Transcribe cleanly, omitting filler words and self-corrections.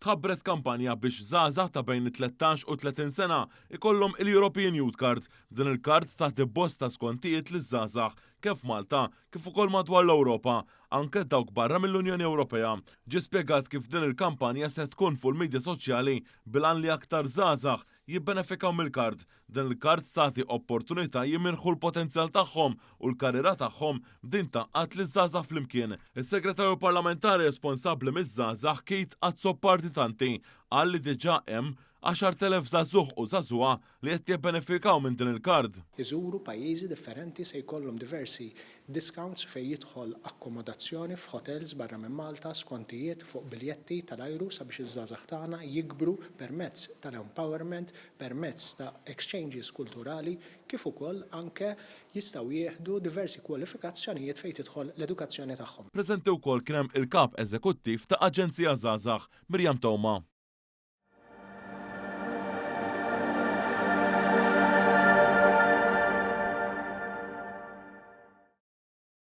tħabbret kampanja biex żgħażagħ ta' bejn it-13 u 30 sena ikollhom il-European Youth Card. Din il-kard tagħti bosta skontijiet liż-żgħażagħ kemm f'Malta kif ukoll madwar l-Ewropa, anke dawk barra mill-Unjoni Ewropea. Ġie spjegat kif din il-kampanja se tkun fuq il-midja soċjali bil-għan li aktar żgħażagħ jibbenefikaw mill-kard. Din il-kard tagħti opportunità jimirħu l-potenzjal tagħhom u l-karriera tagħhom b'din tgħaqqad liż-żgħażagħ flimkien. Is-Segretarju Parlamentari responsabbli miż-żgħażagħ Keith Azzopardi Tanti qal li diġà hemm 10,000 żagħżugħ u żagħżugħa li qed jibbenefikaw minn din il-kard. Iżuru pajjiżi differenti se jkollhom diversi discounts fejn jidħol akkomodazzjoni f'hotels barra minn Malta, skontijiet fuq biljetti tal-ajru sabiex iż-żgħażagħ tagħna jikbru permezz tal-empowerment, permezz ta' exchanges kulturali kif ukoll anke jistgħu jieħdu diversi kwalifikazzjonijiet fejn tidħol l-edukazzjoni tagħhom. Preżenti wkoll kien hemm il-Kap Eżekuttiv ta' Aġenzija Żgħażagħ, Miriam Theuma.